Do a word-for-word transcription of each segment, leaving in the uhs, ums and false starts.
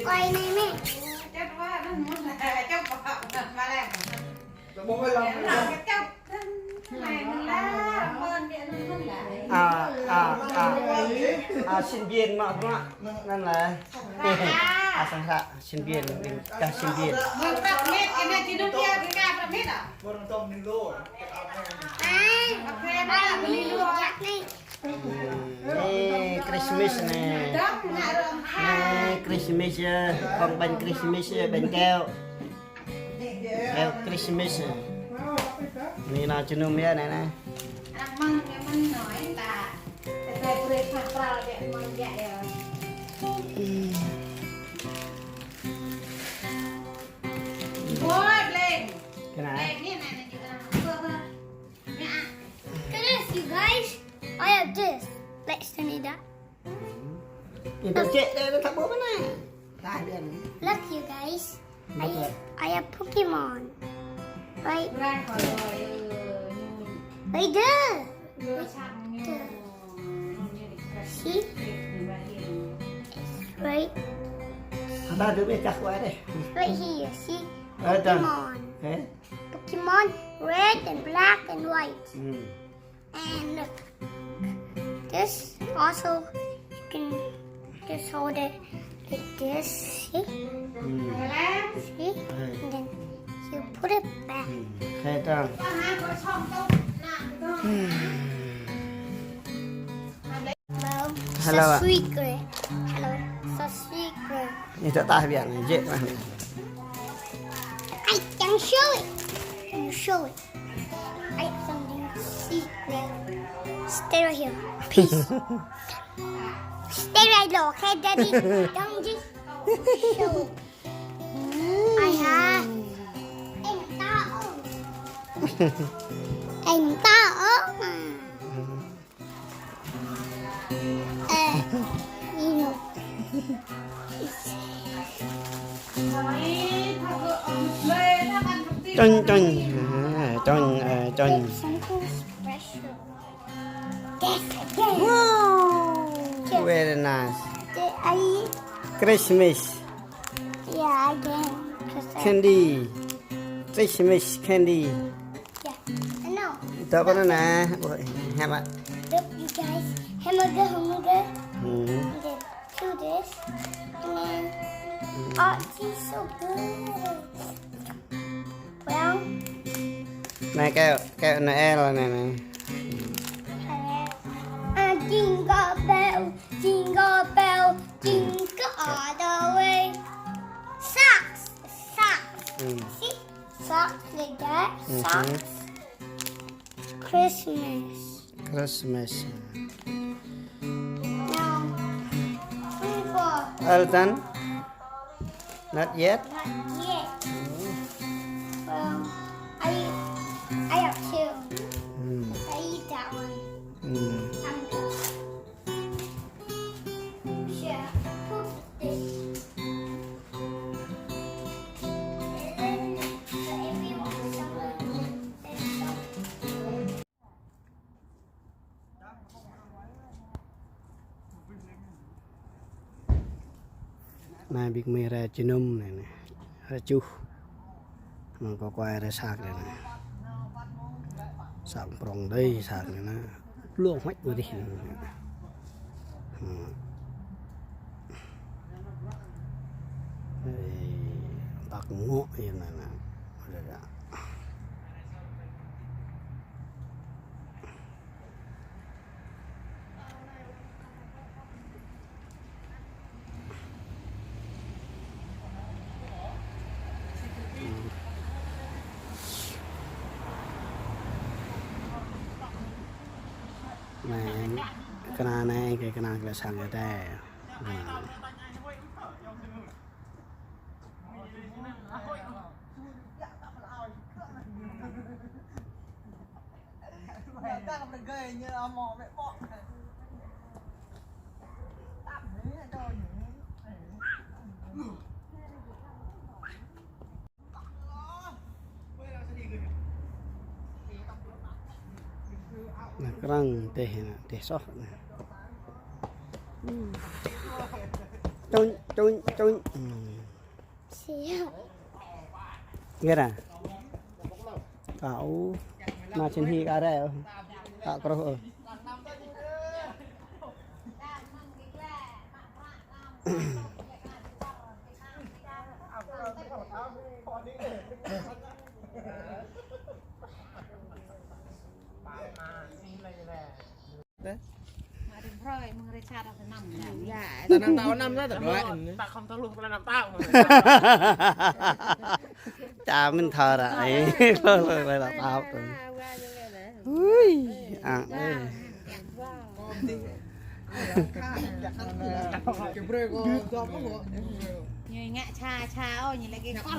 Quay này mẹ. À, à, à. À, sinh viên mà, mà. Anŭn lĕ. À, sang hră, sinh viên, ƀing gah sinh viên. Anai Christmas anai. Anai Christmas yơh, hŏng ƀañ Christmas yơh, ƀañ kẹo. Kẹo Christmas yơh. Anai nao jơnum yơh anai, anai. Kơnơ̆ng. Look at this, you guys. I have this. Let's turn it up. Itu cek, dah, dah tak apa mana? Look, you guys. I, I have Pokemon. Right, right there. Right there. See? It's right. Ada ada deh, cak kuat deh. Right here. See? Ada. Pokemon. Eh? Pokemon red and black and white. Hmm. And look, this also, you can just hold it like this, see? Hmm. See? Hmm. And then you put it back. Hmm. Khai ta. Hmm. Well, hello, it's a secret. Hello, it's a secret. Ini tak tahu biar ni, je. I can show it. Can you show it? I have something secret. Stay right here. Peace. Stay right there, okay, Daddy? Don't just show it. I have. Anh ta ôm. Anh ta ôm. Chun, chun. À, chun, à, chun. Something special. Yes, again. Wow. Yes. Very nice. The, I Christmas. Yeah, again. Candy. Christmas candy. Yeah, I know. Đó có nó nè. Ôi, hep ạ. Look, you guys. Hamburger, hamburger. Ừ. And then do this. And then, oh, it tastes so good. Well. Này, kẹo, kẹo Noel này này. Uh, jingle bell, jingle bell, jingle all the way. Socks, socks. Ừ. See? Socks like that. Mhm. Socks. Christmas. Christmas. Now, twenty-four. All done? Not yet? Not yet. Well, I, I have two. Mm. I eat that one. Mm. I'm good. Anai ƀing gơmơi rai jơnum anai, anai. Rai čuh. Anŭn kơ kuai rai săk anai, anai. Săk prong dih săk anai, anai. Blŏng hmăč mơdih anai. Hmm. Ê, tăk ngŏ yơh anai, anai. Ada dah. Anai, kơna anai, kơ kơna kơ sang kơ tê. Anai. Anai, krăng teh anai, teh soh anai. Čuñ, čuñ, čuñ. Hmm. Siap. Nggih dah. Kâo, ma čen hi kâo rai. Kâo kruh. Tơ năm tao năm đó, tao đuổi. Tao không tao luôn, tao năm tao. Chả mình thờ đã ấy, không, không, không, tao tao. Ui, ăn đi. Ñu ngă cha, cha, ô, ñu lĕ kơ kor.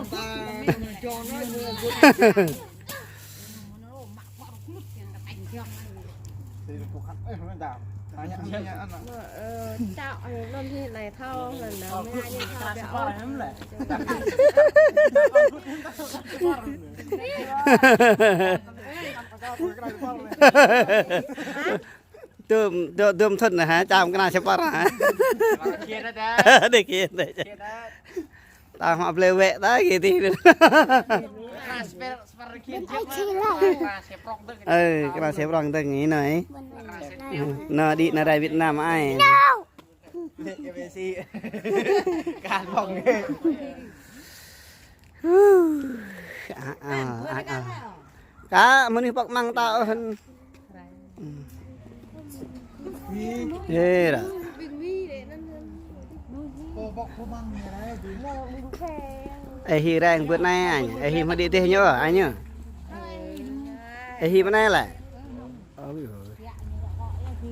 Ơ, tao, ơ, năm hi anai thâo, lần đầu mới ai thâo. Dum, dum, dum thun hă, čăm kơna sơpar hă. Kiên đó. Đi kiên đấy. Kiên đó. Ta hmă blơi wĕ ta kơ tih. Ơ, kơna sơprong tơ̆ng anai. Nă, đĭ nă rai Việt Nam ai. Kăn bong. Ơ, ơ, ơ, ơ. Kâo mơnuih pŏk măng ta ôh hăn. Ê, ră. Ê, hi reng bưt anai, ơ, ê, hi mă đĭ tih ñu, ơ, ñu. Ê, hi mă anai lĕ. Ơ,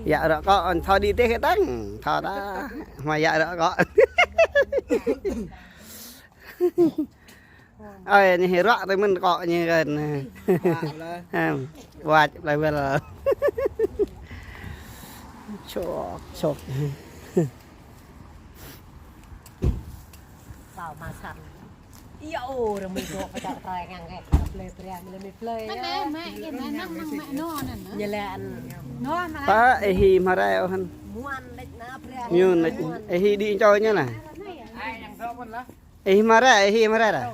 yă rơ̆k kơ, thâo đĭ tih kơ tăng, thâo ta, mă yă rơ̆k kơ. Ơi, ñu hi ră tơ mơ̆n kơ ñu kơ. Hăm, wăt plei wĕl. Chok, chok. Tao ma săn. Ia, ô, rơmui dŏ pơčăk tơi ngang kơ plei pria, mă lĕ mă plei. Mă lĕ, mă, mă, mă, mă, mă, mă, mă, mă. Ñu lĕ ăn. Nô, mă lĕ. Pă, ê hi mă rai ôh hăn. Muan lĕ na pria. Ñu lĕ, ê hi đĭ čô ñu nă. Ai, yang dŏ pun lah. Ê, mă rai, ê, mă rai dah.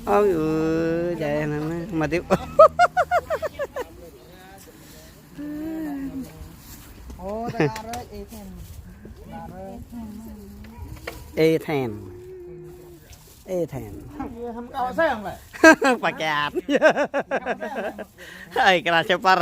Ơ, ơ, jai anŭn, mă tip. Ơ, ta rơi, ê, then. Ê, then. Ê, then. Hăm kâo sayang lĕ. Pakai. Ai, kơna sơpar.